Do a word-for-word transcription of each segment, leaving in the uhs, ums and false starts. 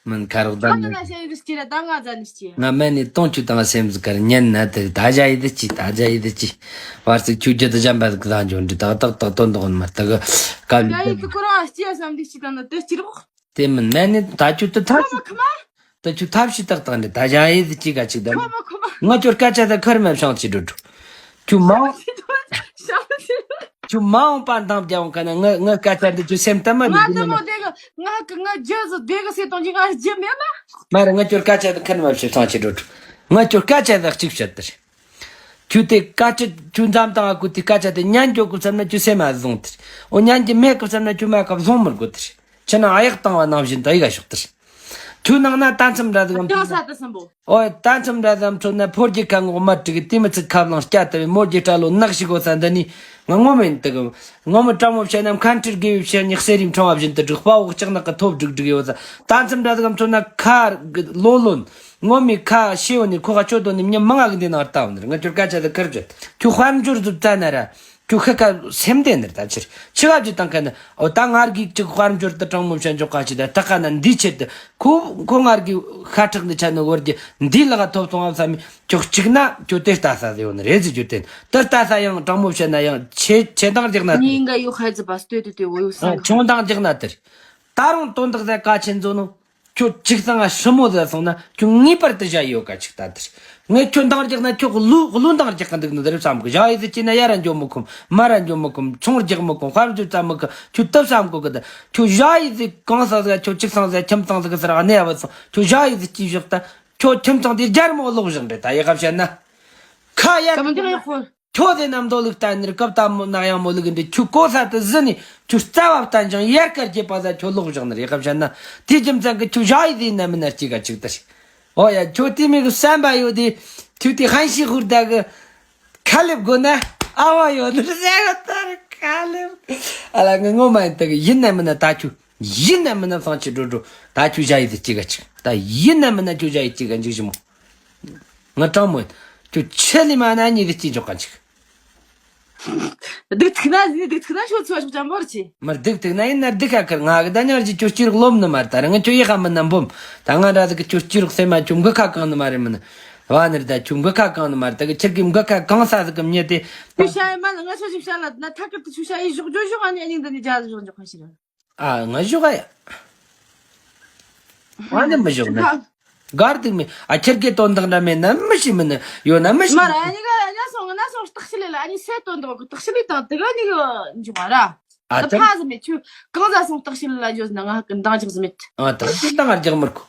མིན་ཁ་རོག་ད་ད་ནི། ད་ན་ཤ་ཡི་རི་སྐྱེ་ར་ད་ང་ཛ་ནི་སྐྱེ། ང་མེད་ནི་སྟོང་ཆུ་དང་སེམས་ཟིག་གར་ཉན་ན་དེ་ད་ཞ་ཡི་དི་ཅི་ད་ཞ་ཡི་དི་ཅི། བར་སི་ཆུ་རྒྱུ་དི་ཞམ་པ་ཟིག་ད་འཇོན་འདི་ཏག་ཏག་ཏག་དོན་དོག་མ་ཏག་གི་ཀ་ལི་ཡ་ཡི་ཏི་ཀོ་རང་སྐྱེ་བསམ་འདི་སྐྱེ་དང་ན་དེ་སྐྱེ་རོགས། དེ་མིན་མེད་ནི་ད་ཆུ་དི་ཐབས་ཁོ་མ་ཁོ་མ། ད་ཆུ་ཐབས་ཤི་ཏག་ཏག་འདི་ད་ཞ་ཡི་དི་ཅི་ག་ཅིག་ད། ཁོ་མ་ཁོ་མ། ང་ཅོར་སྐད་ཆ་ད་ཁར་མ་བྱང་ཅི་འགྲོ་འགྲོ། ཆུ་མ་འོང་། ཤ་ཤ། ཆུ་མ་འོང་པ་འདང་རྒྱ་འོང་ཁ་ན་ང་ང་སྐད་ཆ་འདི་ཆུ་སེམས་ད་མ་ང་འདི་ད་མོ་དེ་གི་ང་གི་ང་རྒྱུ་ཟི་དེ་གི་སེ་དང་གི་ང་རྒྱུ་མེད་ན། མ་རེད། ང་ཅོར་སྐད་ཆ་ད་ཁར་མ་བྱང་ཅི་འགྲོ་འགྲོ། ང་ཅོར་སྐད་ཆ་ད་གཅིག་བཤད་དེ་རེད། ཁྱོད་དེ་དཀའ་སྤྱད་ཁྱོད་འཛམ་ཐང་ཨ་ཁུ་དེ་སྐད་ཆ་དེ་ཉན་འགྱོ་གི་བསམ་ན་ཁྱོད་སེམས་མ་བཟུང་དེ། འོ་ཉན་གྱི་མེད་གི་བསམ་ན་ཁྱོད་མ་ག་བཟུང་མི་དགོས་དེ། ཁྱེད་ནང་ཨ་ཡག་བཏང་བ་ནང་བཞིན་དུ་ཨི་ག་ཤོག་དེ། ཁྱོད་ནང་ན་ད་མཚམས་འདྲ་དུ་གམ་ཡང་ས་དུ་སམ་པོ། ཨོ་ད་མཚམས་འདྲ་དུ་གམ་ཚོ་ན་ཕོ་རྒྱུ་ཁ་ངོ་མ་དྲུག་གི་དེ་མི་ཚིག་ཁ་བླངས་སྐྱ་ལྟ་བའི་མོ་རྒྱུ་སྐྲ་ལོ་ནག་ཞིག་གོ་ས་འདི་ནི་ང་ངོ་མ་ཡིན་དུ་གམ། ངོ་མ་དྲང་མོ་བཤད་ན་མཁན་ཁྲིར་དགེ་བའི་བཤད་ཉག་གསེར་རིམ་ཕྲེང་བ་བཞིན་དུ་དྲུག་པ་འོག་ལྕགས་ནག་གི་ཐོབ་དྲུག་དྲུག་ཡོད་ས། ད་མཚམས་འདྲ་དུ་གམ་ཚོ་ན་ཁ་ལོ་ལོན། ངོ་མའི་ཁ་ཤེས་བོ་ནི་ཁོ་ཁ་ཆོད་དོ་ནི་མྱི་མང་ང་གི་འདི་ནང་ལྟ་བ་ནི་ང་ཁྱོད་སྐད་ཆ་དེ་ཁར་བྱོས། ཁྱོད་དཔལ་འབྱོར་ཟུར་བཙལ་ན་ར། ཁྱོད་ཁ་ཁ་སེམས་བདེ་ནི་རེད་ད་ཕྱིར་ཕྱི་བ་བྱེད་དང་ཁ་ན་འོ་ད་ངར་གི་ཅིག་དཔལ་འབྱོར་དུ་དྲང་མོ་བྱ་འཇོག་ག་ཅི་ད་ད་ཁ་ན་འདི་ཆེད་དུ་ཁོ་ཁོ་ངར་གི་ཤ་ཁྲག་འདི་ཆ་ནི་བོར་གྱི་འདི་ལ་ག་ཐོབ་སོང་བ་བསམ་མི་ཁྱོད་གཅིག་ན་ཁྱོད་དེ་ལྟ་ས་ཡོད་ནི་རེད་ཟེར་རྒྱུ་དེ་དེ་ལྟ་ས་ཡང་དྲང་མོ་བྱས་ན་ཡང་ཆེ་ཆེ་འདང་རྒྱག་ན་དེ་ཉིན་འགའ་ཡོད་ཧ་ཙི་པ་ལྟོས་ཏེ་དེ་འོ་ཡོད་ས་ཆུང་འདང་རྒྱག་ན་དེ་རེད། ད་རུང་དོན་དག་ཟེར་ག་ཆེན་ཚོ་ནོ། ཁྱོད་ཅིག་ཚང་ང་ཧྲི་མོ་ཟེར་སོང་ན་ཁྱོད་ངེས་པར་དུ་བཞག་ཡོད་ག་ཅིག་ད་དེར། ངས་ཁྱོད་འདང་རྒྱག་ན་ཁྱོད་གླུ་གླུ་འདང་རྒྱག་གི་འདུག་ནི་དེར་བསམ་གི་བཞག་ཡོད་ཟེར་གྱི་ན་ཡ་ར་འཇོ་མི་ཁོམ་མ་ར་འཇོ་མི་ཁོམ་ཆུང་རྒྱག་མི་ཁོམ་དཔལ་འབྱོར་བཙལ་མི་ཁོམ་ཁྱོད་དུ་བསམ་གོ་གི་ད་ཁྱོད་བཞག་ཡོད་ཟེར་གང་ས་ཟེར་ཁྱོད་ཅིག་ཚང་ཟེར་ཁྱིམ་ཚང་ཟེར་གི་ཟེར་གནས་བ་སོང་ཁྱོད་བཞག་ཡོད་ཟེར་ཅི་བཞག་ད་ཁྱོད་ཁྱིམ་ཚང་དེ་རྒྱལ་མོ་ལོག་བཞག་འདྲེ་ད་ཡི་ག་བཤད་ན། ཁ་ཡར་ཁྱོད་དེ་རྣམ་རྟོག་ལུགས་ལྟ་ནི་རེད་སྐབས་ལྟ་མོ་ནག་ཡང་མོ་ལུགས་འདི་ཁྱོད་གོ་ས་དུ་ཟི་ནི་ཁྱོད་རྩ་བ་བརྟན་ཅིང་ཡར་ཀར་རྒྱས་པ་ཟ་ཁྱོད་ལོག་བཞག་ནི་རེད་ཡག་བཤད་ན་དེ་རྒྱུ་མཚན་གི་ཁྱོད་བཞག་ཡི་དེ་ན་མི་ན་གཅིག་ག་གཅིག་ལྟ་ཞིག་ཨོ་ཡ་ཁྱོད་དེ་མི་གི་བསམ་པ་ཡོད་དེ་ཁྱོད་དེ་ཧན་ཤི་ཧུར་ད་གི་ཁ་ལེབ་དགོ་ན་ཨ་བ་ཡོད་ནི་ཟེར་གི་ལྟར་ཁ་ལེབ་ཨ་ལ་ངི་ངོ་མ་ཡིན་ད་གི་ཡིན་ན་མི་ན་ད་ཁྱོད། ཡིན་ན་མིན་ན་སང་ཆི་འགྲོ་འགྲོ། ད་ཁྱོད་བཞག་ཡི་དེ་གཅིག་ག་གཅིག་ད་ཡིན་ན་མིན་ན་ཁྱོད་བཞག་ཡི་གཅིག་ག་འཇིག་ཞི་མོ། ང་དྲང་མོ་ཡིན། ཁྱོད་ཆི་ལི་མ་ན་གཉིས་དེ་གཅིག་འཇོག་ག་གཅིག་སྡུག་ཐུག་ན་ཟིན་སྡུག་ཐུག་ན་ཤོད་ཚོད་ཅམ་པོར་ཆི། མར་སྡུག་ཐུག་ན་ཡིན་ན་སྡུག་ཁ་ཁར་ང་གི་ད་ཉར་གྱི་ཁྱོད་སྐྱིད་རོགས་ལོམ་ནི་མར་ད་ར་ང་ཁྱོད་ཡི་ཁ་མིན་ན་འབུམ། ད་ང་འདྲ་ཟིག་གི་ཁྱོད་སྐྱིད་རོགས་སེམས་མ་ཁྱོད་མགུ་ཁ་གང་ནི་མ་རེད་མིན། བ་ནི་རེད་ད་ཁྱོད་མགུ་ཁ་གང་ནི་མ་རེད་ད་གི་ཁྱེད་ཀྱི་མགུ་ཁ་གང་ས་ཟིག་གི་མྱི་དེ། ཁྱོད་ཤ་ཡི་མ་ལ་ང་ཤོད་ཅིག་བཤད་ལ་ན་ཐ་ཀར་དུ་ཁྱོད་ཤ་ཡི་ཞོག་ཇོ་ཞོག་ཨ་ནི་ཨ་ནི་འདི་ནི་ཇ་ཟི་ཞོག་འཇོག་ཁ་ཤི་ར། ཨ་ང་ཞོག་ཨ་ཡ། ཨ་ནི་མི་ཞོག་ན། གར་དུ་མི་ཨ་ཁྱེར་གི་དོན་དག་འདྲ་མེད་ན་མི་ཤི་མི་ནི་ཡོད་ན་མི་ཤི་མ་ར་ཨ་ནི་ག་ཨ་ནི་སོང་ང་ན་སོང་སྟག་ཤི་ལེ་ལ་ཨ་ནི་སེ་དོན་དག་གི་སྟག་ཤི་ལེ་དང་དེ་ག་ནི་གི་འཇུག་ཨ་ར། ཨ་ད་ཕ་ཟི་མེད་ཁྱོད་གང་ཟ་སོང་སྟག་ཤི་ལེ་ལ་འཇོག་ན་ང་གི་འདང་རྒྱག་ཟི་མེད། ཨ་ད་ཤི་འདང་ང་རྒྱག་མི་རྐོ།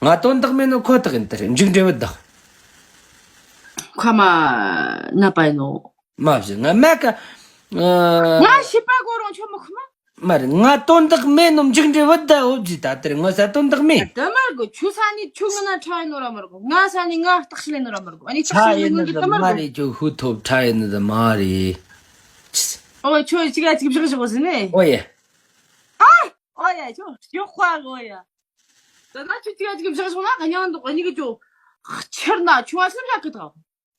ང་དོན་དག་མེད་ནོ་ཁོ་ཐག་ཡིན་ཏེ་མཇུག་འབྲས་བུ་བདག་ཁ་མ་ན་པ་ཡིན་ནོ། མ་བཞི་ང་མེད་ཀ་ང་ཤི་པ་གོ་རང་ཆོ་མི་ཁུ་མ། མ་རེད་ང་དོན་དག་མེད་ནོ་མཇུག་འབྲས་བུ་ད་འོ་ཇི་ད་དེར་ང་ས་དོན་དག་མེད། དེ་མར་གོ་ཆུ་ས་ནི་ཆུ་ངི་ན་ཁྲ་ཡིན་ནོ་ར་མར་གོ་ང་ས་ནི་ང་སྟག་ཤི་ལེ་ནོ་ར་མར་གོ་ཨ་ནི་སྟག་ཤི་ལེ་ནོ་ངི་དེ་མར་གོ །ཆུ་ཧུ་ཐོབ་ཁྲ་ཡིན་ནི་དེ་མ་རེད། ཨོ་ཆོ་ཅི་ག་ཅིག་བཞག་བཞག་ཟིན་ནི། ཨོ་ཡེ། ཨ། ཨོ་ཡ་ཆོ་ཡོ་ཁ་གོ་ཡ། ད་ན་ཆུ་ཅི་ག་ཅིག་བཞག་བཞག་ན་ག་ཉང་འདུག་ཨ་ནི་གི་ཆོ། ཆེར་ན་ཆུང་བ་སེམས་ཤ་ཀི་ཐག་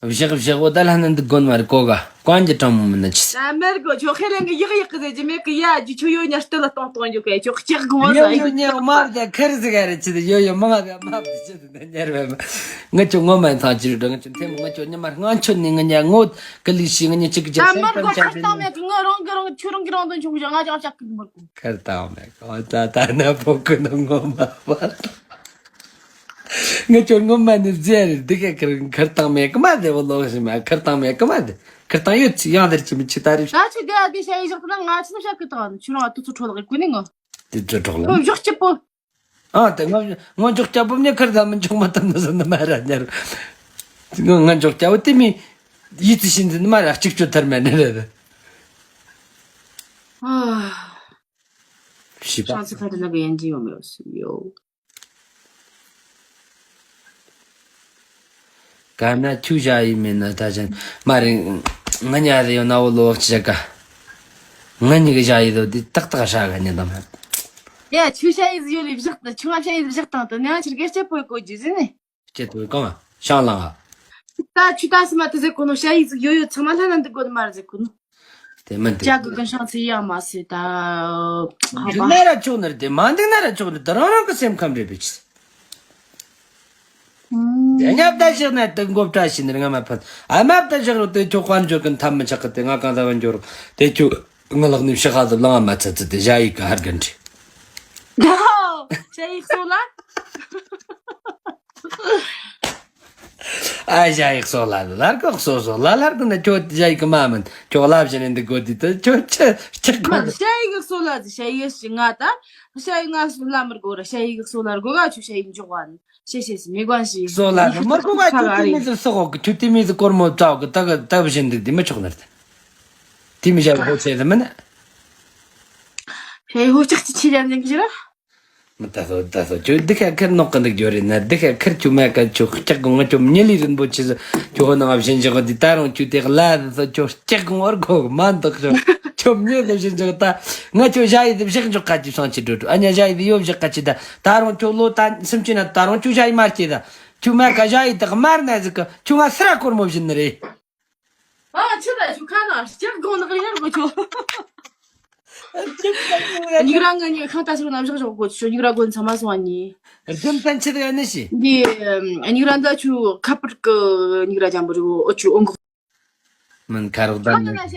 བཞག་བཞག་འོ་ད་ལྷ་ནི་འདི་དགོན་མ་རེད་གོ་ག་ཀོན་གྱི་གྲང་མོ་མིན་ན་ཆི། ད་མེར་གོ་ཆོ་ཁེ་ལེན་གི་ཡག་ཡག་གི་ཟེར་གྱི་མེད་གི་ཡ་ཇི་ཆོ་ཡོ་ཉ་སྟེ་ལ་གཏོང་གཏོང་རྒྱུ་གི་ཆོ་ཁྱེག་གོ་ཡོ་ཡོ་ཉ་མ་རེད་ད་ཁེར་ཟིག་ག་རེད་ཆི་ད་ཡོ་ཡོ་མང་ང་ཟིག་མ་བི་ཆི་ད་ད་ཉར་བས་མ། ང་ཆོ་ངོ་མ་ཚང་ཅི་རུ་ད་ང་ཆོ་ཐེམ་ང་ཆོ་ཉི་མ་ང་ཆོ་ནི་ང་ཉ་ངོ་གི་ལི་ཤི་ང་ཉ་ཅིག་གི་ད་ཅ་སེམས་མེར་གོ་ཁར་བཏང་མེད་གི་ང་རང་གི་རང་ཆུ་རང་གི་རང་དོན་ཆུང་གི་ང་ཅང་ཤ་ཀི་མར་གོ་ཁར་བཏང་མེད་གི་ཨོ་ད་ད་ན་པོ་གི་ནོ་ངོ་མ་བ། ངས་ཁྱོད་ངོ་མ་ནི་བཟས་རེད་འདི་ག་ཁར་ཁར་བཏང་མེད་གི་མ་དེ་བོ་ལོག་ཞིག་མ་ཁར་བཏང་མེད་གི་མ་དེ་ཁར་བཏང་ཡོད་ཅི་ཡང་དེར་ཅི་མི་ཅི་ད་རེད། ད་ཆུ་དེ་ཨ་དེ་ཤ་ཡི་ཞོག་ད་ང་ཆི་ན་ཤ་ཀི་ད་ཆུ་རང་ཨ་ཏུ་ཚུ་ཁྲོ་ལ་གི་ཀུ་ནི་ངོ་དེ་ཚོ་གྲོགས་ལ་ཁོ་ཞོག་སྐྱིད་པོ། ཨ་དེ་ང་ང་འཇོག་སྐྱ་པོ་ནི་ཁར་ད་མི་འཇོག་མ་ཐུབ་ན་ཟེར་ན་མ་ར་ཉར། ང་ང་འཇོག་སྐྱ་བོ་དེ་མི་ཡིད་ཆེས་ཤིན་ཟིན་མ་ར་གཅིག་སྤྱོད་ཐར་མེད་ནི་རེད། ཨ། ཤི་པ། ཤང་ཚི་ཁ་དེ་ན་གི་ཡན་ཅི་ཡོད་མེད་སུ་ཡོད། ག་ན་ཁྱོད་བཞག་ཡིན་མིན་ན་ད་ཅན་མ་རེད། ང་ཉ་རེ་ཡོད་ན་འོ་ལོག་ཅི་བྱ་ག་ང་གཉིས་ཀྱི་བཞག་ཡིན་དོ་དེ་ཏག་ཏག་ཧྲ་ག་ཉན་དང་མ། ཡ་ཆུ་ཤ་ཡིན་ཡོད་ལི་བཞག་ད་ཆུ་ང་ཤ་ཡིན་བཞག་དང་དུ་ནང་ཆུར་གེ་སྐྱེ་པོའི་གོ་རྒྱུ་ཟིན་ནི། སྐྱེ་དོ་གང་ཤང་ལང་ཨ། ད་ཆུ་ད་སི་མ་དུ་ཟེ་གོ་ནོ་ཤ་ཡིན་ཡོད་ཡོད་ཚང་མ་ལྷ་ན་འདི་གོ་ནི་མ་རེད་ཟེ་གོ་ནོ། དེ་མིན་དེ། ཅག་གི་གི་ཤང་ཚེ་ཡ་མ་སེ་ད། འདི་ན་ར་ཆོག་ནི་རེད་དེ་མ་འདི་ན་ར་ཆོག་ནི་དེ་རང་རང་གི་སེམས་ཁམས་རེད་པས་ཅི། ཉབ་ད་བཞག་ན་དེ་མགོ་བཀྲ་ཤིས་ནི་ང་མ་ཕན། ཨ་མ་ད་བཞག་རོགས་དེ་ཁྱོད་དཔལ་འབྱོར་གི་ཐབས་མི་ཆག་གི། དེ་ང་གང་ད་བ་འབྱོར་རོགས་དེ་ཁྱོད་ང་ལག་ནས་ཕྱི་ཁ་ཟིག་ལང་མ་ཚད་ཚད་དེ་ཞ་ཡི་གི་ཧར་གན་ཁྲི། ད་ཞ་ཡི་གསོ་ལ། ཨ་ཞ་ཡི་གསོ་ལ་ལར་གི་གསོ་གསོ་ལ་ལར་གི་ན་ཁྱོད་ཞ་ཡི་གི་མ་མིན། ཁྱོད་ལབ་བཞིན་ནས་འདི་དགོས་དུས་དེ་ཁྱོད་ཆི་ཆི་མ་གོ། ཞ་ཡི་གི་གསོ་ལ་ཟི་ཞ་ཡི་ཞི་ང་ད་ཞ་ཡི་ང་གསོ་ལ་མི་དགོས་ར། ཞ་ཡི་གི་གསོ་ལ་དགོས་ག་ཆུ་ཞ་ཡི་འཇོག་བ་ནི་ཤེ་ཤེ་སི་མི་གོན་ཞི་གསོ་ལ་ནི་མི་དགོས་ག་ཆུ་དེ་མི་ཟི་སོ་གོ་གི། ཆུ་དེ་མི་ཟི་སྐོར་མོ་ཙའོ་གི་ད་གི་ད་བཞིན་འདི་དེ་མི་ཆོག་ནར་དེ་དེ་མི་ཞ་ཡི་ཧོ་ཆེ་ཟི་མིན། ཞ་ཡི་ཧོ་ཅག་ཅི་ཆི་ལ་འཛིན་གི་ར། མི་ད་སོ་ད་སོ་ཁྱོད་འདི་ཁ་ཁར་ནོག་གི་འདུག་རྒྱུ་རེད་ན། འདི་ཁ་ཁར་ཁྱོད་མ་ཀ་ཁྱོད་ལྕགས་གོང་ང་ཁྱོད་མྱི་ལི་རིན་པོ་ཆེ་ཟི་ཁྱོད་ཧོ་ནང་བཞིན་བཞག་གི་འདི་ད་རུང་ཁྱོད་དེ་ག་ལ་ཟི་སོ་ཁྱོད་ལྕགས་གོང་བར་གོ་གི་མ་འདུག་ཁྱོད་ཁྱོད་མྱི་ལི་བཞིན་བཞག་ད་ང་ཁྱོད་ཞ་ཡི་དེ་བཞག་འཇོག་ག་ཅི་སང་ཅི་འགྲོ་འགྲོ། ཨ་ཉ་ཞ་ཡི་དེ་ཡོད་བཞག་ག་ཅི་ད་ད་རུང་ཁྱོད་ལོ་ད་སུམ་ཅུ་ན་ད་རུང་ཁྱོད་ཞ་ཡི་མ་སྐྱེས་ད་ཁྱོད་མ་ཀ་ཞ་ཡི་དེ་ག་མར་ན་ཟི་གི་ཁྱོད་ང་སི་ར་སྐོར་མོ་བཞིན་ནི་རེད། ཨ་ཁྱོད་ད་ཁྱོད་ཁ་ན་ལྕགས་གོང་ནག་ཡར་གོ་ཁྱོད། ཉིག་ར་ང་ཉིག་ཁང་ད་ཤོག་ན་བཞག་ཞོག་གོ་ཁྱོད། ཉིག་ར་གོན་ཚ་མ་སོང་ཨ་ནི། རྒྱུ་མཚན་ཆི་ཟིག་ཨ་ནི་ཤི། འདི་ཉིག་ར་འདི་ཁྱོད་ཁ་པར་གི་ཉིག་ར་ཅན་པོ་རེད་གོ། ཨོ་ཁྱོད་ཨོང་གོ། མིན་ཁ་རོག་ད་ནི།